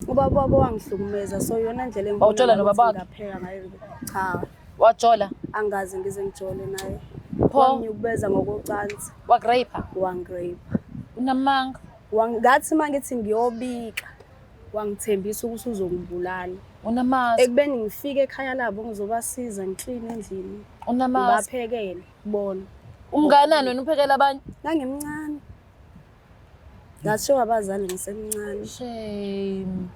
Ubaba wabo wangihlukumeza, so iyona ndlela engibona Wawujola ngayo nobaba ukuthi wakhe? ngingapheka ngayo. Cha, Wajola? angaze ngize ngijole naye. Pho? Wangiyukubeza ngokocansi, Waku-rape? wangi-rape. Unamanga. Ngathi uma ngithi ngiyobika, wangithembisa ukuthi uzongibulala. Unamazwi. Ekubeni ngifike ekhaya labo ngizobasiza ngikline endlini. Unamazwi. Ngibaphekele bona. Umnganani wena uphekela abanye? Ngangimncane. Ngashiwa abazali ngisemncane. Shame.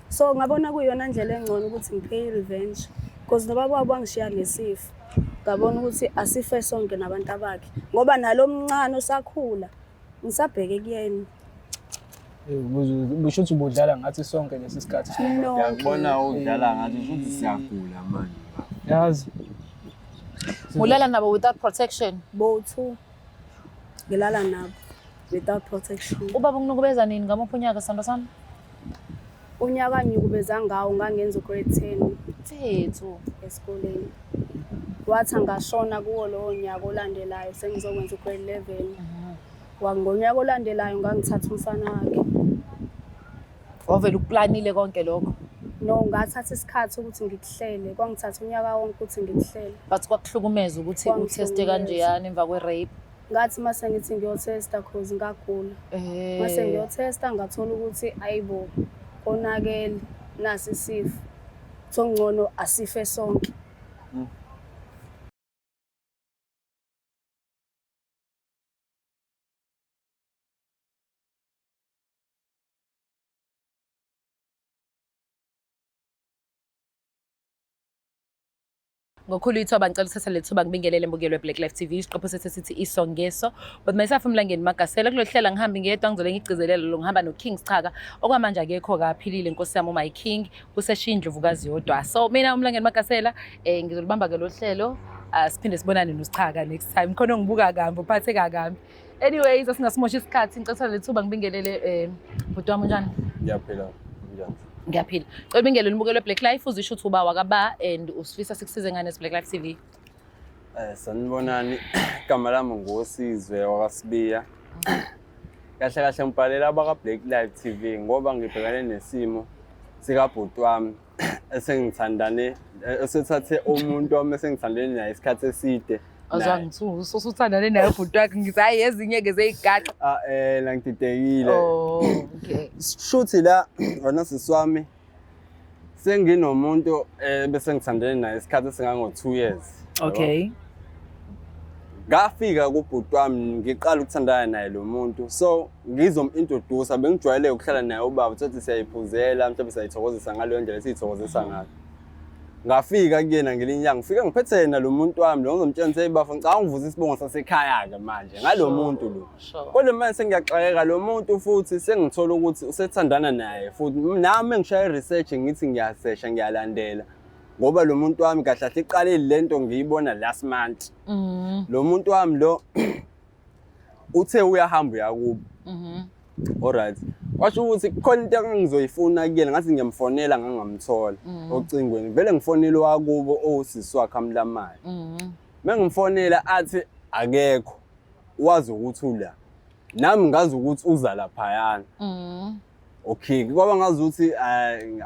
So ngabona kuyiyona ndlela engcono ukuthi ngi-pay revenge because nobaba wabo wangishiya nesifo. Ngabona ukuthi asife sonke nabantu abakhe ngoba nalo mncane osakhula ngisabheke kuyena. Busho ukuthi ubudlala ngathi sonke lesi sikhathi. Nonke. Ngiyakubona udlala ngathi futhi siyagula manje. Yazi. Ulala nabo without protection. Bo-two ngilala nabo without protection. Ubaba ukunukubeza nini ngamuphi unyaka sithando sami? Unyaka angikubeza ngawo ngangenza u-grade 10 Mfethu. Esikoleni. Wathi angashona kuwo lowo nyaka olandelayo sengizokwenza u-grade 11. Ngonyaka olandelayo ngangithatha umfana wakhe. Wavele ukuplanile konke lokho. No, ngathatha isikhathi ukuthi ngikuhlele. Kwangithatha unyaka wonke ukuthi ngikuhlele. But kwakuhlukumeza ukuthi utheste Kwangihlukumeza. kanjeyani emva kwe-rape. Ngathi mase ngithi ngiyothesta cause ngagula. Mase ngiyothesta ngathola ukuthi ayibo, konakele, nasi isifo. So ngcono asife sonke. Ngokhulu ithuba ngicela ukuthatha leli thuba ngibingelele mbukelo we-Black Life TV, isiqephu sethu sithi Iso Ngeso with myself uMlangeni Magasela. Kulolu hlelo ngihambi ngedwa, ngizobe ngigcizelela lo ngihamba no-King Schaka. Okwamanje akekho kaphilile nkosi yami, my king useshiya indlovukazi yodwa. So mina uMlangeni Magasela ngizolibamba-ke lo hlelo. Siphinde sibonane noSchaka next time. Khona ongibuka kambi uphatheka kambi. Anyways, asingasimosha isikhathi, ngicela ukuthatha leli thuba ngibingelele bhuti wami, unjani? Ngiyaphila. Unjani? Ngiyaphila. Cela ubingelele umbukelo we-Black Life, uzisho ukuthi uba wakaba and usifisa sikusize ngane Black Life TV. Sanibonani. Igama lami nguSizwe wakaSibiya. Kahle kahle ngibhalela abaka Black Life TV ngoba ngibhekane nesimo sikabhuti wami esengithandane esethathe umuntu wami esengithandene naye isikhathi eside. Azwangithusa usuthandane naye ubhuti wakhe, ngithi hayi ezinye ke zeyigaxa. Ah la ngididekile. Oh, okay. Shuthi la wena sisi wami senginomuntu bese ngithandene naye isikhathi esingango 2 years. Okay. Ngafika kubhuti wami ngiqala ukuthandana naye lo muntu, so ngizom-introduce, bengijwayele ukuhlala naye ubaba, thothi siyayiphuzela mhlawumbe siyayithokozisa ngaleyo ndlela esiyithokozisa ngayo. Ngafika kuyena ngelinye ilanga, ngifika ngiphethe yena lo muntu wami lo, ngizomtshela ukuthi hey bafo, ngicabanga ngivusa isibongo sasekhaya-ke manje ngalo muntu lo. Kodwa manje sengiyaxakeka lo muntu futhi sengithola ukuthi usethandana naye futhi nami engishaya i-research ngithi ngiyasesha ngiyalandela ngoba lo muntu wami kahle kahle iqalile lento ngiyibona last month. Lo muntu wami lo uthe uyahamba uyakubo. Alright. Washo ukuthi kukhona into engizoyifuna kuyena, ngathi ngiyamfonela ngangamthola ocingweni. Vele ngifonele wakubo owusisi wakhe amlamayo. Mengimfonela athi akekho, wazi ukuthi ula. Nami ngazi ukuthi uza laphayana. Okay, kwaba ngazi ukuthi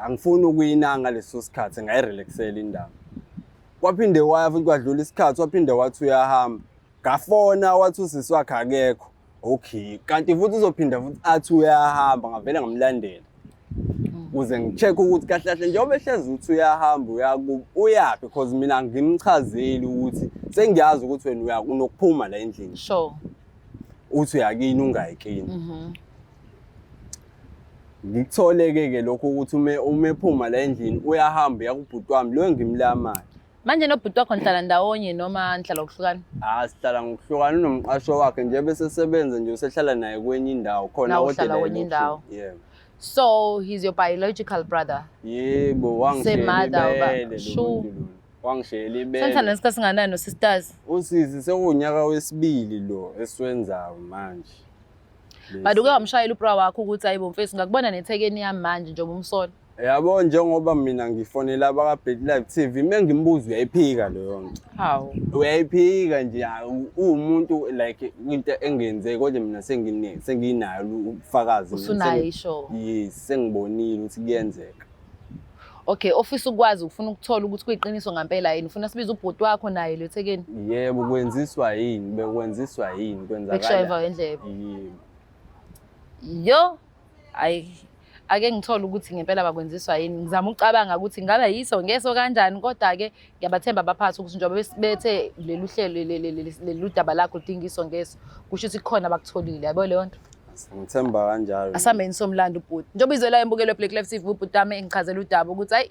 angifuni ukuyinanga leso sikhathi, ngayirelaxela indaba. Kwaphinde waya futhi kwadlula isikhathi, waphinde wathi uyahamba. Ngafona wathi usisi wakhe akekho. Okay, kanti futhi uzophinda futhi athi uyahamba, ngavele ngamlandela. Ukuze ngi-check ukuthi kahle kahle njengoba ehlezi ukuthi uyahamba uyakubo, uyaphi, because mina ngimchazeli ukuthi sengiyazi ukuthi wena uya unokuphuma la endlini. Uthi uyakini ungayikini. Ngikuthole-ke ke lokho ukuthi ume ephuma la endlini uyahamba uya kubhuti wami lo engimlamayo. Manje nobhuti wakho nihlala ndawonye noma nihlala ngokuhlukana? Ah, sihlala ngokuhlukana, unomqasho wakhe nje bese sebenza nje usehlala naye kwenye indawo khona Nawe kodwa uhlala la kwenye elokishini. indawo. Yebo. So he's your biological brother. Yebo, wangishela Same mother, uba- ibele lo Sure. muntu lona. Wangishela ibele. Senithanda isikhathi singanani no-sisters? Usisi sekuwunyaka wesibili lo esiwenzayo manje. But uke wamshayela ubra wakho ukuthi ayibo mfethu ngakubona nethekeni yami manje njengoba umsola. Yabo njengoba mina ngifonela abaka-Black Life TV, uma ngimbuza uyayiphika leyo nto. Hawu. Uyayiphika nje uwumuntu like into engenzeki kodwa mina senginayo ubufakazi. Usunayo isho. Yes, sengibonile ukuthi kuyenzeka. Okay, ofisa ukwazi ufuna ukuthola ukuthi kuyiqiniso ngempela yini? Ufuna sibize ubhuti wakho naye lo thekeni? Yebo, kwenziswa yini? Bekwenziswa yini? Bekushaya emva Kwenzakalani? kwendlebe. Yebo. Yo, ayi ake ngithole ukuthi ngempela bakwenziswa yini. Ngizama ukucabanga ukuthi ngabe yiso ngeso kanjani, kodwa-ke ngiyabathemba abaphathi ukuthi njengoba bethe lelu hlelo lelu daba lakho lidinga iso ngeso, kusho ukuthi kukhona abakutholile, yabo leyo nto. Ngithemba kanjalo. Asihambeni somlando ubhuti. Njengoba izwe imbukelo Black Life TV, ubhuti wami engichazela udaba ukuthi hayi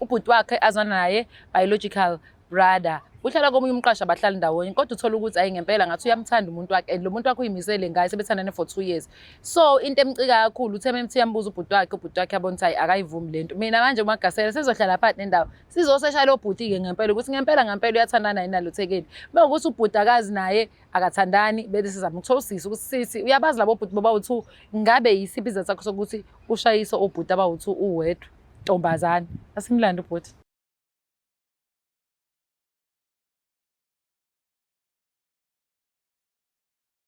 ubhuti wakhe azwana naye biological brother. Uhlala komunye umqasho, abahlali ndawonye, kodwa uthola ukuthi hayi ngempela ngathi uyamthanda umuntu wakhe and lo muntu wakhe uyimisele ngaye, sebethandane for 2 years. So into emcika kakhulu uthe memthi uyambuza ubhuti wakhe, ubhuti wakhe yabona ukuthi hayi akayivumi lento. Mina manje uMagasela sizohlala phakathi nendawo, sizosesha lo bhuti-ke ngempela ukuthi ngempela ngempela uyathandana yini nalo thekeni. Uma kuwukuthi ubhuti akazi naye akathandani, bese sizama ukuthola usisi ukuthi sisi uyabazi labo bhuti bobawu-2, ngabe yisiphi isizathu sakho sokuthi ushayise obhuti abawu-2 uwedwa ntombazane? Asimlande ubhuti.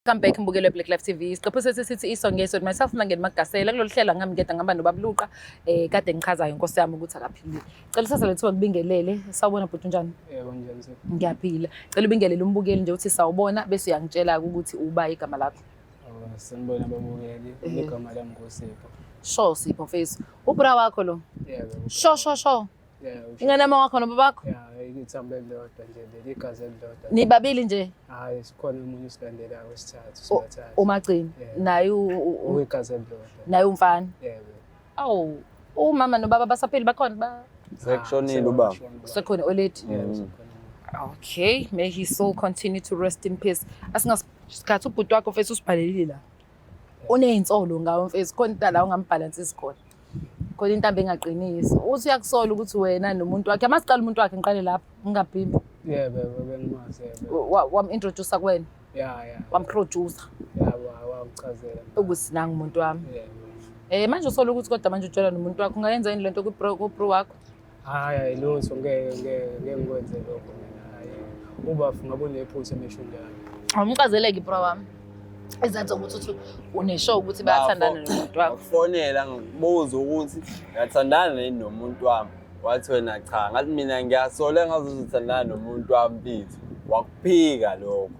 Welcome back mbukelo Black Life TV. Isiqephu sethu sithi iso ngeso, myself Mlangeni Magasela. Kulolu hlelo ngihamba ngedwa, ngihamba noBabuluqa. Kade ngichazayo inkosi yami ukuthi akaphilile. Cela usase lethiwa kubingelele. Sawubona bhuti, unjani? Yebo, njani sir? Ngiyaphila. Cela ubingelele umbukeli nje uthi sawubona bese uyangitshela ukuthi uba igama lakho. Sanibona babukeli, igama lami nguSipho. Sho Sipho mfethu. Ubra wakho lo? Yebo. Sho sho sho. Yebo. Ingane yami wakho nobabakho? Ya, ithambo elilodwa nje leli, igazi elilodwa. Nibabili nje? Hayi, sikhona omunye osilandelayo wesithathu, sibathathu. Umagcini. Yeah. Naye Uyigazi elilodwa. naye umfana. Yebo. Awu, umama nobaba basaphila bakhona ba Sekushonile ubaba. Sekhona oledi. Yebo, sekhona. Okay, may his soul continue to rest in peace. Asingasikhathi ubhuti wakho mfethu usibhalelile la. Uneyinsolo ngawe mfethu, khona into la ungambhalansisi khona. Khona intambo engaqinisi. Uthi uyakusola ukuthi wena nomuntu wakhe, amasiqala umuntu wakhe ngiqale lapho, ngingabhimbi. Yebo, yebo, bengimazi yebo. Wam-introduce kuwena, Ya, ya. wamproduce Ya, wangichazela. ukuthi nangu umuntu wami. Yebo. Manje usola ukuthi kodwa manje utshela nomuntu wakho, ungayenza yini lento ku-bro wakho? Hayi, hayi lutho, ngeke ngeke ngeke ngikwenze lokho mina. Hayi. Ubafu ngabe unephutha emesho njalo. Awumchazeleki bro wami. Izathu zokuthi uthi uneshow ukuthi bayathandana nomuntu wakho. Ngakufonela ngibuza ukuthi uyathandana yini nomuntu wami. Wathi wena cha, ngathi mina ngiyasola engazuthi uthandana nomuntu wami mfethu. Wakuphika lokho.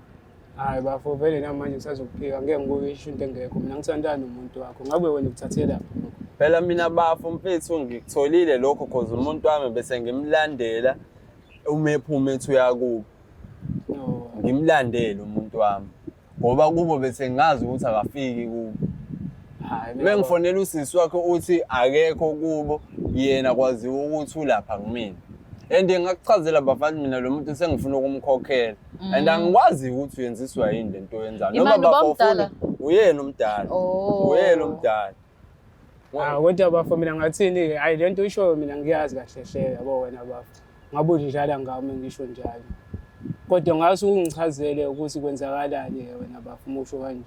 Hayi bafo, vele namanje ngisazokuphika, ngeke ngikuyisho into engekho. Mina ngithandana nomuntu wakho. Ngabe wena ukuthathela phi lokho? Phela mina bafo mfethu ngikutholile lokho cause umuntu wami bese ngimlandela uma ephuma ethi uyakubo. No. Ngimlandele umuntu wami. Ngoba kubo bese ngazi ukuthi akafiki kubo. Hayi mina Mengifonela usisi wakhe uthi akekho kubo, yena kwaziwa ukuthi ulapha kumina. And ngakuchazela bafana mina lo muntu sengifuna ukumkhokhela. And angikwazi ukuthi uyenziswa yini lento oyenzayo. Noma Imani, uba bafo omdala? ufuna uyena umdala. Oh. Uyena umdala. Ah, kodwa bafo mina ngathini-ke, hhayi le nto oyishoyo mina ngiyazi kahle hle yabo wena bafo. Ngabe udlala ngami ngisho njalo. Kodwa ngase ungichazele ukuthi kwenzakalani-ke wena bafo uma usho kanje.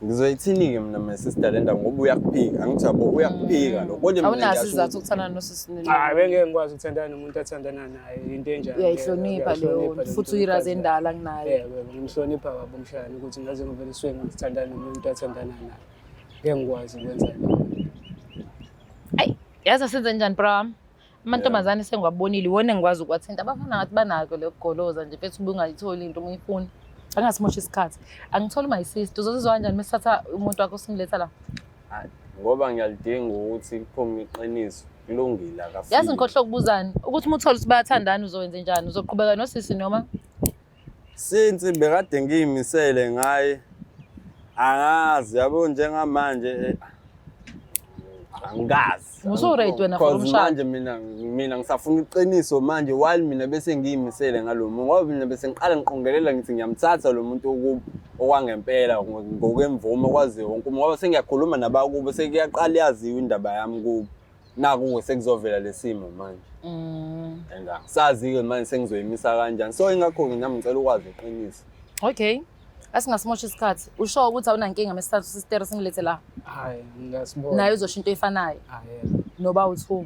Ngizoyithini-ke mina my sister le ndaba ngoba uyakuphika. Angithi yabo uyakuphika lo. Kodwa mina Awunaso ngiyasho isizathu ukuthi sokuthandana nosisi Hayi bengeke ngikwazi ukuthandana nomuntu athandana naye into enjalo. Uyayihlonipha leyo Ngiyayihlonipha nto, futhi le nto uyirazi ngichazayo. endala kunaye. Yebo, yebo, ngimhlonipha kabi umshana ukuthi ngaze ngivele suke ngithandana nomuntu athandana naye. Ngeke ngikwazi ukwenza leyo nto. Ayi, yazi asenze njani bra wami? Amantombazane sengiwabonile, iwona engikwazi ukuwathinta. Abafana ngathi banako le kugoloza nje mfethu ube ungayitholi into uma uyifuna. Angasimosha isikhathi. Angitholi my sister, uzozizwa kanjani mesithatha umuntu wakho simletha la? Hayi, ngoba ngiyalidinga ukuthi kuphume iqiniso. Kulungile akafiki. Yazi ngikhohlwa ukubuzana ukuthi uma uthola ukuthi bayathandana uzowenza njani? Uzoqhubeka nosisi noma? Since bekade ngiyimisele ngaye angazi yabo njengamanje angikazi. Usu-ready wena for Cause umshado? manje mina ngisafuna iqiniso manje while mina bese ngiyimisele ngalo muntu ngoba mina bese ngiqala ngiqongelela ngithi ngiyamthatha lo muntu okubo okwangempela ngokwemvume kwaziwe wonke umuntu ngoba sengiyakhuluma nabakubo sekuyaqala yaziwa indaba yami kubo. Naku-ke sekuzovela lesimo manje. And angisazi-ke manje sengizoyimisa kanjani. So ingakho-ke nami ngicela ukwazi iqiniso. Okay. Asingasimosha isikhathi. Usho ukuthi awunankinga mesithathu sister singilethe la. Hayi, ngingasibona. Naye uzosho into efanayo. Hayi, yebo. Noba u-2.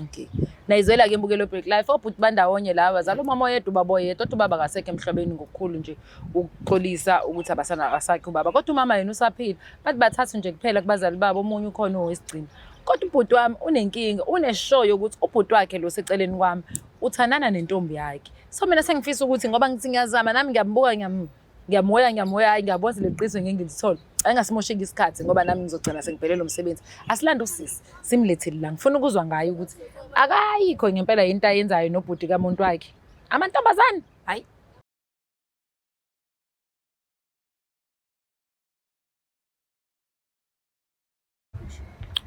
Okay. Nayizwela-ke imbukelo Black Life, obhuti bandawonye laba, zala umama oyedwa, ubaba oyedwa, kodwa ubaba akasekho emhlabeni ngokukhulu nje ukuxolisa ukuthi abasana akasakhe ubaba. Kodwa umama yena usaphila. Bathi bathathu nje kuphela kubazali babo, omunye ukhona owesigcina. Kodwa ubhuti wami unenkinga, uneshow yokuthi ubhuti wakhe lo seceleni kwami uthandana nentombi yakhe. So mina sengifisa ukuthi ngoba ngithi ngiyazama nami ngiyambuka ngiyamoya ngiyamoya hayi ngiyabona leli qiniso ngeke ngilithole. Ayingasimosheki isikhathi ngoba nami ngizogcina sengiphelele umsebenzi. Asilande usisi simlethele la. Ngifuna ukuzwa ngaye ukuthi akayikho ngempela into ayenzayo nobhuti kamuntu wakhe. Amantombazane hayi.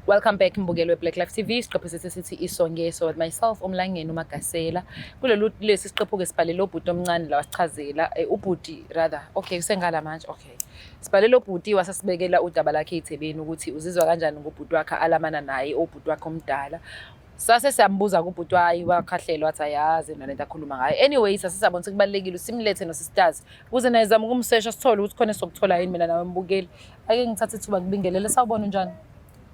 Welcome back mbukelo we-Black Life TV. Isiqephu sethu sithi iso ngeso with myself uMlangeni uMagasela. Kulolu lesi siqephu ke sibhalele ubhuti omncane la wasichazela ubhuti rather. Okay, usengala manje. Okay. Sibhalele ubhuti wasasibekela udaba lakhe ethebeni ukuthi uzizwa kanjani ngobhuti wakhe alamana naye obhuti wakhe omdala. Sase siyambuza kubhuti wayi wakhahlela wathi ayazi nalento akhuluma ngayo. Anyway, sase siyabona ukuthi kubalulekile simlethe no-sisters ukuze naye zama ukumsesha sithole ukuthi khona esizokuthola yini mina nawe mbukeli. Ake ngithathe ithuba ngibingelele. Sawubona, unjani?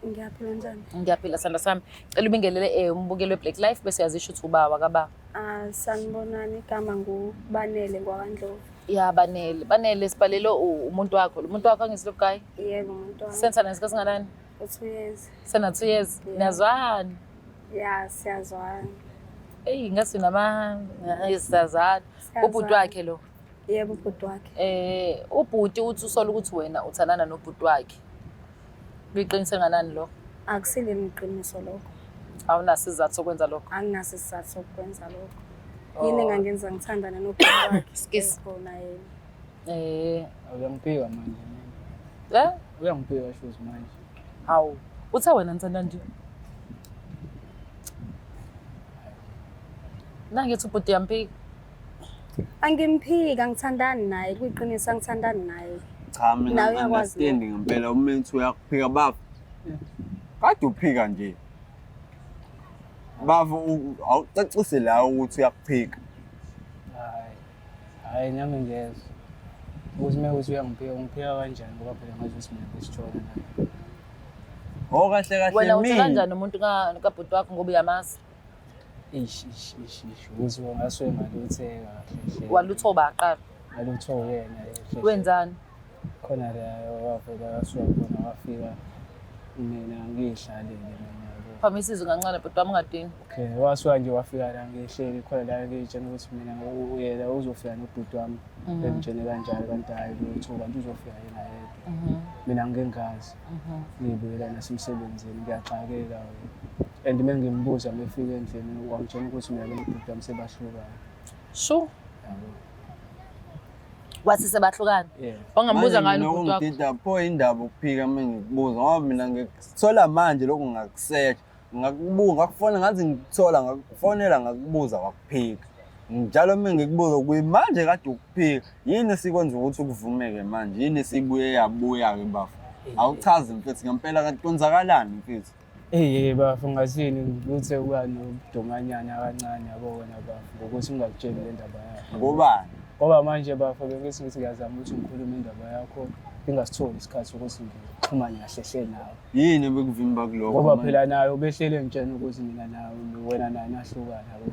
Ngiyaphila, njani? Ngiyaphila sanda sami. Cela ubingelele umbukeli we-Black Life bese uyazisho ukuthi ubawa kababa. Ah, sanibonani, igama nguBanele ngwakaNdlovu. Ya Banele. Banele sibhalele umuntu wakho. Lo muntu wakho angisilokhu Yebo, umuntu wami. Senza nesikhathi singanani? U-2 years. Sena 2 years. Yeah. Niyazwana? Ya, siyazwana. Eyi ngasi nama siyazana. Ubhuti wakhe lo. Yebo, ubhuti wakhe. Ubhuti uthi usola ukuthi wena uthandana nobhuti wakhe. Kuyiqiniso nganani lokho? Akusilimi iqiniso lokho. Awunaso isizathu sokwenza lokho. Anginaso isizathu sokwenza lokho. Yini engangenza ngithandane nobhuti wakhe? Excuse. Khona yena. Uyangipika manje. Uyangipika shoes manje. Hawu, uthe wena ngithanda nje. Nangithi ubhuti uyamphika. Angimphiki, angithandani naye, kuyiqiniso angithandani naye. Cha mina Nawe uyakwazi understand ngempela umuntu uyakuphika baba. Kade uphika nje. Baba awucacise la ukuthi uyakuphika. Hayi. Hayi nami ngiyezwa. Ukuthi uma ukuthi uyangiphika, ungiphika kanjani ngoba phela ngazi ukuthi mina besijona naye. Oh kahle kahle Wena uthi mina. kanjani umuntu kabhuti wakho ngoba uyamazi? Ish ish ish ish ukuthi ngasuke ngalutheka kahle hle. Walutho baqala. Ngalutho yena hle. Wenzani? Khona la wavela wasuka khona wafika mina ngiyihlalele mina yabo. Phamisa izwi kancane bhuti wami ungadini. Okay, wasuka nje wafika la ngihleli khona la ngiyitshela ukuthi mina uyena uzofika nobhuti wami bengitshene kanjalo kanti hhayi lutho kanti uzofika yena yedwa. Mina ngingazi. Ngibuyela nasemsebenzini ngiyaxakeka. And uma ngimbuza uma efika endlini wangitshela ukuthi mina nobhuti wami sebahlukana. Shu. Yabo. Wathi sebahlukana. Yeah. Wangambuza Manje ngani mina ubhuti wakho? okungidida pho indaba ukuphika uma ngikubuza ngoba mina ngikuthola manje lokhu ngakusearch ngakubuka ngakufona ngathi ngikuthola ngakufonela ngakubuza wakuphika. Njalo uma ngikubuza kuyimanje kade ukuphika yini esikwenza ukuthi ukuvumeke manje yini esibuye yabuya-ke bafo. Awuchazi mfethu ngempela kanti kwenzakalani mfethu? Eyi bafo ngathini kuthe kuba nobudomanyana kancane yabo wena bafo ngokuthi ngingakutsheli le ndaba yakho. Ngobani? Ngoba manje bafo bengithi ngithi ngiyazama ukuthi ngikhulume indaba yakho ngingasitholi isikhathi sokuthi ngixhumane kahle hle nawe. Yini ebekuvimba kulokho? Ngoba manje? phela nayo behlele ngitshena ukuthi mina nawe wena naye nahlukana yabo.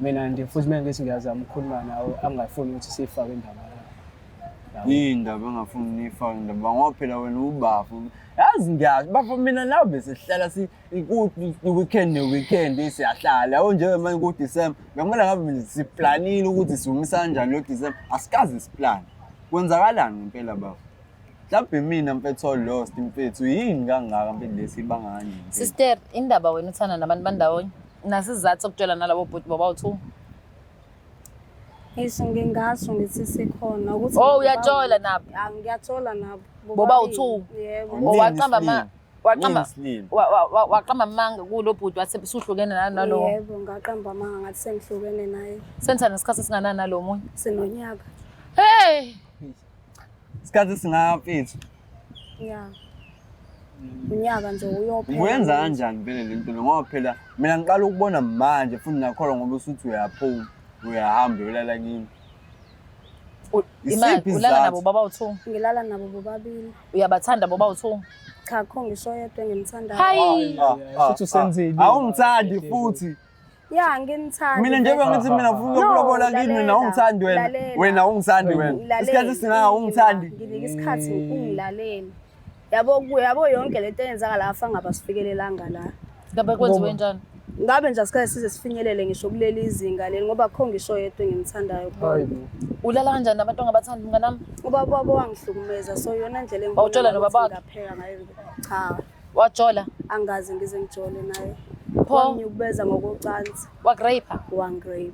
Mina nje futhi uma ngithi ngiyazama ukukhuluma nawe angafuni ukuthi siyifake indaba yakho. Yabo. Yini indaba engafuni niyifake indaba ngoba phela wena ubafo. Yazi ngiyasho bafo mina nawe besihlala si ku-weekend ne-weekend siyahlala yabo nje manje ku-December bekumele ngabe mina siplanile ukuthi siwumisa kanjani lo December asikaze siplane. Kwenzakalani ngempela bafo? Mhlawumbe mina mfethu lost mfethu yini kangaka mfethu lesibanga kanje mfethu? Sister, indaba wena uthanda nabantu bandawonye. Nasizathu sokutshela nalabo bhuti baba u2. Ngisho ngingasho ngithi sikhona ukuthi Oh, uyajola nabo? Ah, ngiyajola nabo. Boba bobabili. u-two? Yebo. Nini Oh, waqamba isilima? ma waqamba Nini isilima? waqamba amanga kulo bhuti wathi usuhlukene nalo. Yebo, ngaqamba amanga ngathi sengihlukene naye. Senithanda isikhathi esinganani nalo munye? Sinonyaka. Hey! Isikhathi esingaka mfethu. Ya. Unyaka nje uyophela. Wenza kanjani vele le nto le ngoba phela mina ngiqala ukubona manje futhi ngakholwa ngoba usuthi uyaphuma uyahamba uyolala kimi. Imali Isiphi ulala nabo isizathu? baba u2. Ngilala nabo bobabili. Uyabathanda baba u2. Cha, kho ngisho yedwa engimthandayo. Hayi. Ah, ah, Futhi usenzile. ah. Awungithandi futhi. Ya, nginithanda. Mina njengoba ngithi mina ngifuna No, ukulobola kimi lalela, wena awungithandi wena. lalela. Wena awungithandi wena. Ngilalele, Isikhathi esingaka awungithandi. Nginike isikhathi ungilalele. Yabo yabo yonke lento eyenzeka la afa ngaba sifikelelanga la. Ngabe kwenziwe njani? Ngabe nje asikaze size sifinyelele ngisho kuleli zinga leli ngoba kho ngisho yedwa engimthandayo kubona. Hayi bo. Ulala kanjani nabantu ongabathandi mnganami? Ubaba wabo wangihlukumeza so yona ndlela engibona Wawutshola ngayo ukuthi nobaba wakhe? ngingapheka ngayo. Cha, Wajola, angaze ngize ngijole naye. Pho? Wangiyukubeza ngokocansi, wagrape. wangrape.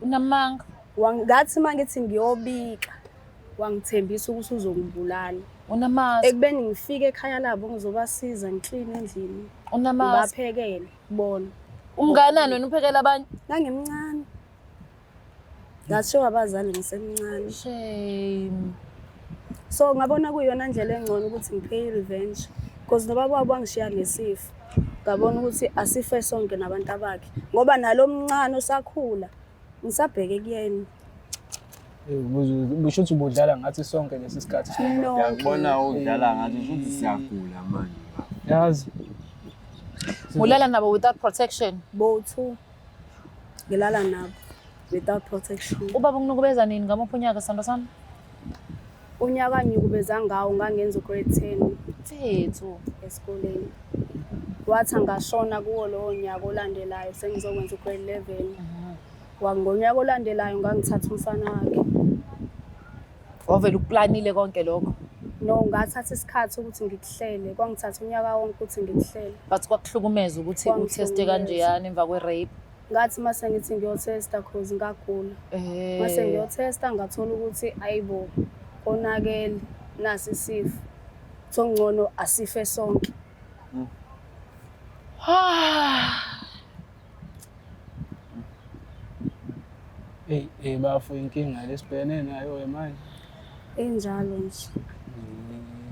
Unamanga. Ngathi uma ngithi ngiyobika, wangithembisa ukuthi uzongibulala. Unamazi. Ekubeni ngifike ekhaya labo ngizobasiza ngikline endlini, Unamazi. ngibaphekele bona. Umnganani wena uphekela abanye? Ngangimncane. Ngashiwa abazali ngisemncane. Shame. So ngabona kuyiyona ndlela engcono ukuthi ngipay revenge because nobaba wabo wangishiya nesifo. Ngabona ukuthi asife sonke nabantu abakhe ngoba nalo mncane osakhula ngisabheke kuyena. Busho ukuthi ubudlala ngathi sonke lesi sikhathi. Nonke. Ngiyakubona ukudlala ngathi futhi siyagula manje. Yazi. Ulala nabo without protection. Bo-two ngilala nabo without protection. Ubaba ukunukubeza nini ngamuphi unyaka sithando sami? Unyaka angikubeza ngawo ngangenza u-grade 10 Mfethu. esikoleni. Wathi angashona kuwo lowo nyaka olandelayo sengizokwenza u-grade 11. Ngonyaka olandelayo ngangithatha umfana wakhe. Wavele ukuplanile konke lokho. No, ngathatha isikhathi ukuthi ngikuhlele. Kwangithatha unyaka wonke ukuthi ngikuhlele. But kwakuhlukumeza ukuthi utheste Kwangihlukumeza. kanjeyani emva kwe-rape. Ngathi mase ngithi ngiyothesta cause ngagula. Eh. Mase ngiyothesta ngathola ukuthi ayibo konakele nasi isifo. So ngcono asife sonke. Ah. Ey, ey bafo inkinga lesibhekene nayo ke manje. Injalo nje.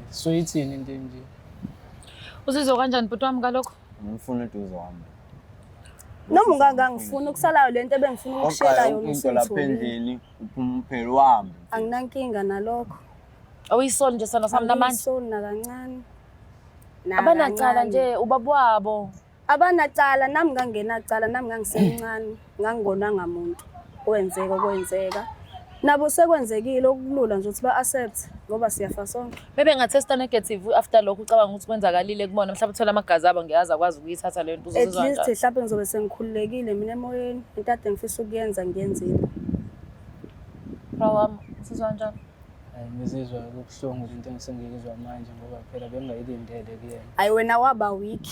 So ithini into nje? Uzizwa kanjani bhuti wami ngalokho? Ngifuna eduze kwami. Noma ungangangifuni ukusalayo lento ebengifuna ukukushela Oqala yona into lapha usuyitholile. endlini uphuma uphela uhambe. Anginankinga nalokho. Awuyisoli nje sithando sami namanje. Angiyisoli nakancane. Abanacala Nakancane. nje ubaba wabo. Abanacala nami ngangenacala nami ngangisemncane ngangingonanga muntu. Kwenzeka kwenzeka. Nabo sekwenzekile okulula nje ukuthi ba-accept ngoba siyafa sonke. Bebe ngathesta negative after lokho ucabanga ukuthi kwenzakalile kubona mhlawumbe uthola amagazi abo ngiyazi akwazi ukuyithatha leyo nto At uzozizwa least kanjani. mhlawumbe ngizobe sengikhululekile mina emoyeni. Into ade ngifisa ukuyenza ngiyenzile. Bra wami uzizwa kanjani? Hayi ngizizwa kubuhlungu lento engisengiyizwa manje ngoba phela bengingayilindele kuyena. Ayi wena waba weak.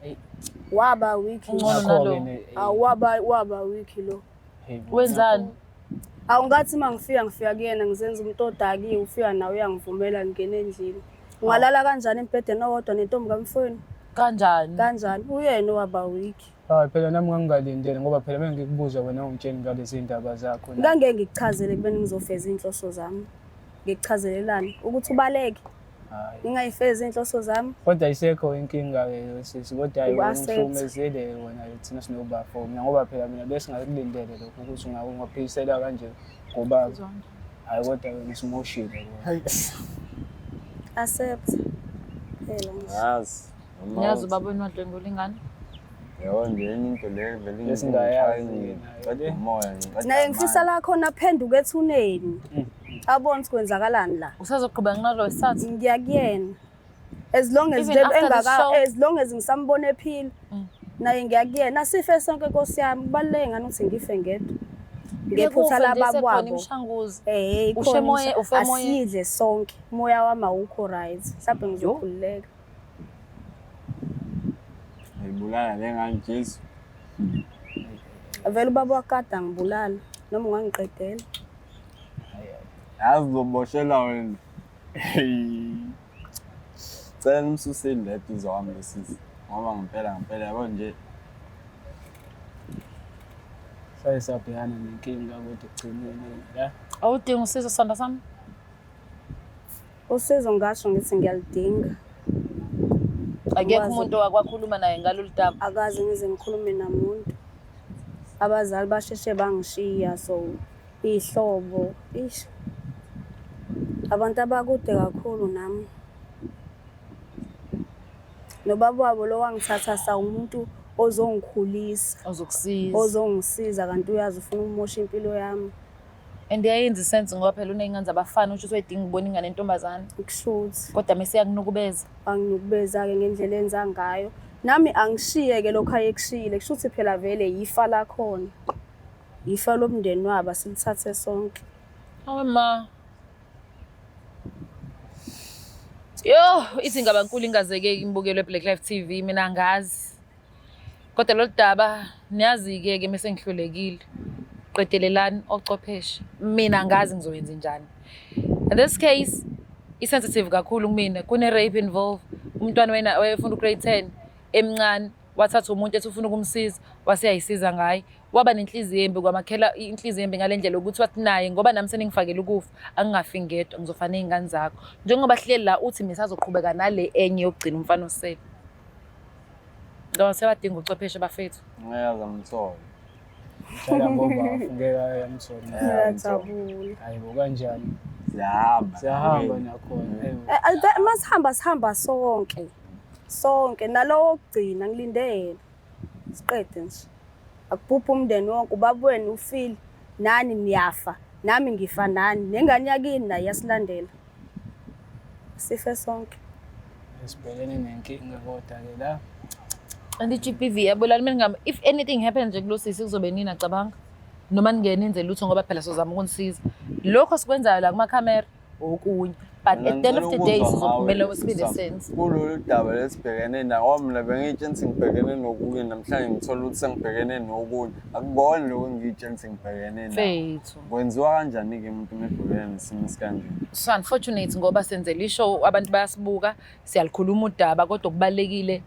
Eyi. Waba weak. Ungcono Nakho-ke nalo. Awu waba weak lo. hey bo, Wenzani? nakho- Awu ngathi uma ngifika ngifika kuyena ngizenza umuntu odakiwe ufika nawe uyangivumela ngingene endlini. Ungalala kanjani embhedeni owodwa nentombi kamfowenu? Kanjani? Kanjani? Uyena owaba weak. Hayi phela nami ngangingalindele ngoba phela bengikubuza wena ungitsheni ngalezi ndaba zakho. na. Ngangeke ngikuchazele kubeni ngizofeza iy'nhloso zami. Ngikuchazelelani? Ukuthi ubaleke, Hayi. ngingayifezi iy'nhloso zami. Kodwa ayisekho inkinga-ke sisi, kodwa hhayi wena Uku-accept. ungihlukumezile wena thina sinobafo mina ngoba phela mina besingakulindele lokho ukuthi ungaphikisela kanje ngobaba. Hhayi kodwa wena usimoshile wena. Accept. Phela nje. Yazi. noma Ngiyazi uthi- ubaba wenu wadlwengula ingane. Yabo nje enye into le vele Esingayazi ngiqeda nayo. umoya ngiqeda Naye ngifisa amandla. la khona aphenduke ethuneni. Abone ukuthi kwenzakalani la. Usazoqhubeka nalo wesithathu? Ngiya kuyena. As long as Even nje after the engaka show? as long as ngisambona ephila. Naye ngiya kuyena. Asife sonke Nkosi yami. Kubaluleke ngani ukuthi ngife ngedwa. Ngephutha Ngekufe nje lababa sekhona wabo. imishanguzo. Eh, Ushe ikhona emoye- ufe emoyeni. asidle sonke. Umoya wami awukho right. Mhlawumbe ngizokhululeka. Ngibulala le ngane Jesu. Vele ubaba wakade angibulala noma ungangiqedela. Yazi uzoboshela wena. Hey. Cela nimsuseni la eduze kwami lo sisi. Ngoba ngempela ngempela yabo nje Saye sabhekana nenkinga kodwa ekugcineni la. Awudingi usizo sithando sami? Usizo ngasho ngithi ngiyaludinga. Akekho Ngikwazi- umuntu owakwakhuluma naye ngalolu daba. Akaze ngize ngikhulume namuntu. Abazali basheshe bangishiya so iy'hlobo ish. Abantu abakude kakhulu nami. Nobaba wabo lo wangithatha sawumuntu ozongikhulisa, Ozokusiza. Ozongisiza, kanti uyazi ufuna ukumosha impilo yami. And iyayenza i-sense ngoba phela uney'ngane zabafana, usho ukuthi wayedinga ukubona ingane yentombazane. Kushuthi. Kodwa mese iyakunukubeza. Wanginukubeza-ke ngendlela enza ngayo. Nami angishiye-ke lokhu ayekushiyile, kusho ukuthi phela vele yifa lakhona. Yifa lomndeni wabo, asilithathe sonke. Awe ma. Yo, ithi ngabankulu ingazekeki imbukelo eBlack Life TV, mina angazi. Kodwa lolu daba niyazi-ke ke mese ngihlulekile. Qedelelani ochwepheshe. Mina angazi ngizoyenza njani. In this case i-sensitive kakhulu kumina, kune-rape involved. Umntwana wena wayefunda u-grade 10 emncane, wathatha umuntu ethi ufuna ukumsiza, waseyayisiza ngaye. Waba nenhliziyo embi, kwamakhela inhliziyo embi ngale ndlela ukuthi wathi naye ngoba nami seningifakele ukufa, angingafi ngedwa, ngizofa ney'ngane zakho. Njengoba sihleli la uthi nisazoqhubeka nale enye yokugcina umfana osele. Ngoba sebadinga ucwepheshe bafethu. Ngeke amthole. Dlala ngoba ngeke ayamthola. Ngiyajabula. Hayi bo, kanjani? Siyahamba. Siyahamba nakhona. Masihamba sihamba sonke. Sonke nalowo wokugcina ngilinde yena. Siqede nje. Akubhubhe umndeni wonke, ubaba wenu ufile, nani niyafa, nami ngifa nani, nengane yakini nayo iyasilandela. Sife sonke. Sibhekene nenkinga kodwa ke la. And i-GBV yabulala mina ngami, if anything happens nje kulo sisi kuzobe nina cabanga. Noma ningene nenze lutho ngoba phela sizozama ukunisiza. Lokho sikwenzayo la kumakhamera okunye. But at the end of the day sizophumela sibe ne-sense. Kulolu daba lesibhekene nawo, mina bengiyitshela ukuthi ngibhekene nokunye, namhlanje ngithola ukuthi sengibhekene nokunye. Akubona lokho engiyitshela ukuthi ngibhekene nakho. Fethu. Kwenziwa kanjani-ke umuntu uma ebhekene nesimo esikanje? So unfortunate ngoba senzela i-show, abantu bayasibuka, siyalikhuluma udaba, kodwa okubalulekile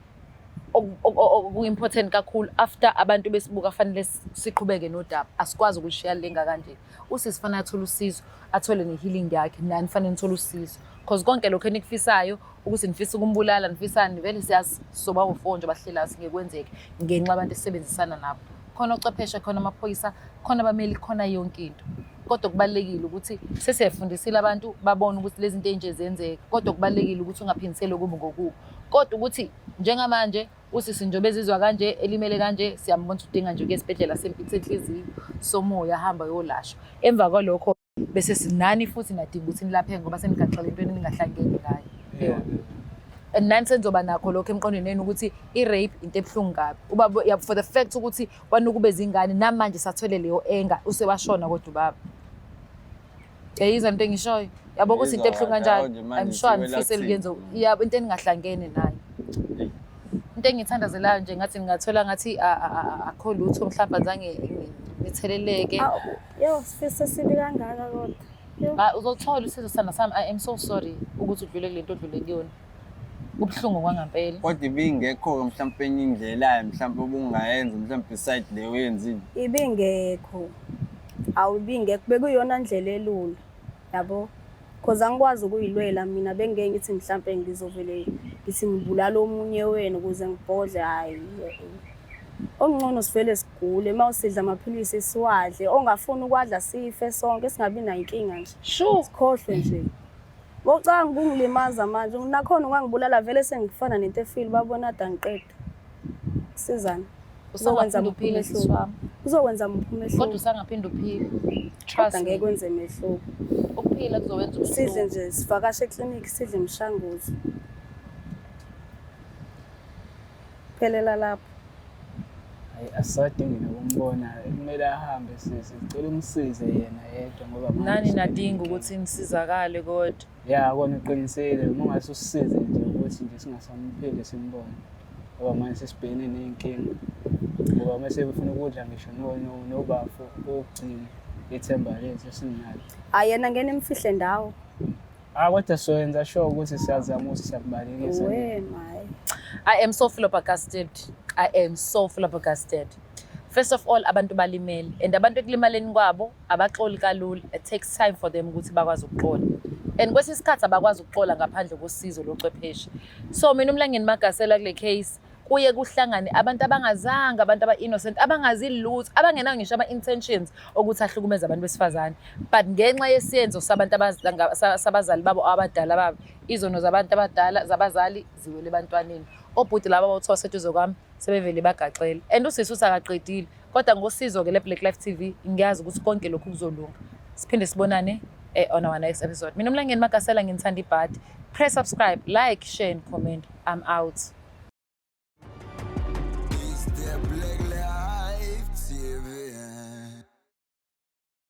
oku-important kakhulu after abantu besibuka fanele siqhubeke nodaba. Asikwazi ukulishiya lenga kanje. Usisi fanele athole usizo, athole ne-healing yakhe, nani fanele nithole usizo. Because konke lokho enikufisayo ukuthi nifisa ukumbulala, nifisani, vele siyazi soba u-four nje abahlelayo singeke kwenzeke ngenxa abantu esisebenzisana nabo. Khona ochwepheshe, khona amaphoyisa, khona abameli, khona yonke into. Kodwa kubalulekile ukuthi sesiyafundisile abantu babone ukuthi lezi zinto ey'nje ziyenzeka. Kodwa kubalulekile ukuthi ungaphindiseli okubi ngokubi. Kodwa ukuthi njengamanje usisi njengoba ezizwa kanje, elimele kanje, siyambona ukuthi udinga nje ukuya esibhedlela senhliziyo somoya, ahamba ayolashwa. Emva kwalokho bese sinani futhi nadinga ukuthi nilapheke ngoba senigaxele entweni eningahlangene ngayo. And nani senizoba nakho lokho emqondweni wenu ukuthi i-rape into ebuhlungu kabi. Ubaba, yeah, for the fact ukuthi wanukubeza ingane, namanje sathwele leyo anger, usewashona kodwa ubaba. Uyayizwa into engishoyo? Yabo ukuthi into ebuhlungu kanjani? I'm sure anifiseli kuyenza yabo into eningahlangene nayo. Into engiyithandazelayo nje ngathi ningathola ngathi akho lutho mhlawumbe azange nitheleleke. Yo, sifiso sibi kangaka kodwa. Uzothola usizo sithanda sami. I am so sorry ukuthi udlule kule nto odlule kuyona. Kubuhlungu kwangampela. Kodwa ibingekho mhlawumbe enye indlela mhlawumbe obungayenza mhlawumbe beside le oyenzile. Ibingekho. Awubingekho, bekuyiyona ndlela elula. Yabo? Because angikwazi ukuyilwela mina, bengeke ngithi mhlambe ngizovele ngithi ngibulala omunye wenu ukuze ngibhodle, hayi. Okungcono sivele sigule, uma usidla amaphilisi siwadle, ongafuni ukwadla sife sonke, singabi nayo inkinga nje. Sure. Sikhohlwe nje. Bocanga ukungilimaza manje, nakhona ungangibulala vele sengifana nento efile, babona ade angiqeda. Sizana. Uzokwenza Usangaphinda uphile sisi wami. Uzokwenza muphi umehluko? Kodwa usangaphinda uphile. Trust Kodwa ngeke me. kwenze mehluko. Ukuphila kuzowenza Sidle umehluko. nje, sivakashe eklinikhi, sidle imishanguzo. Phelela lapho. Hayi, asisadingi nokumbona, kumele ahambe sisi, sicela umsize yena yedwa ngoba manje Nani sibhekene nadinga nenkinga. ukuthi nisizakale kodwa. Ya, kona uqinisile, uma ungase usisize nje ukuthi nje singasamphinde simbone. Ngoba manje sesibhekene ney'nkinga. Ngoba uma sebefuna ukudla ngisho nobafo okugcina ithemba lethu esinalo. Hhayi, yena ngene emfihle ndawo. Ah, kodwa soyenza sure ukuthi siyazama ukuthi siyakubalekisa. We my. I am so flabbergasted. I am so flabbergasted. First of all, abantu balimele and abantu ekulimaleni kwabo abaxoli kalula. It takes time for them ukuthi bakwazi ukuxola. And kwesinye isikhathi abakwazi ukuxola ngaphandle kosizo lochwepheshe. So mina uMlangeni Magasela kule case kuye kuhlangane abantu abangazanga, abantu aba-innocent, abangazi lutho, abangenawo ngisho ama-intentions okuthi ahlukumeze abantu besifazane. But ngenxa yesiyenzo sabantu sabazali babo abadala babo, izono zabantu abadala zabazali ziwele ebantwaneni. Obhuti laba abawuthiwa seduze kwami sebevele bagaxele. And usisi uthi akaqedile. Kodwa ngosizo-ke le-Black Life TV ngiyazi ukuthi konke lokhu kuzolunga. Siphinde sibonane on our next episode. Mina uMlangeni Magasela nginithanda ibhadi. Press subscribe, like, share and comment. I'm out.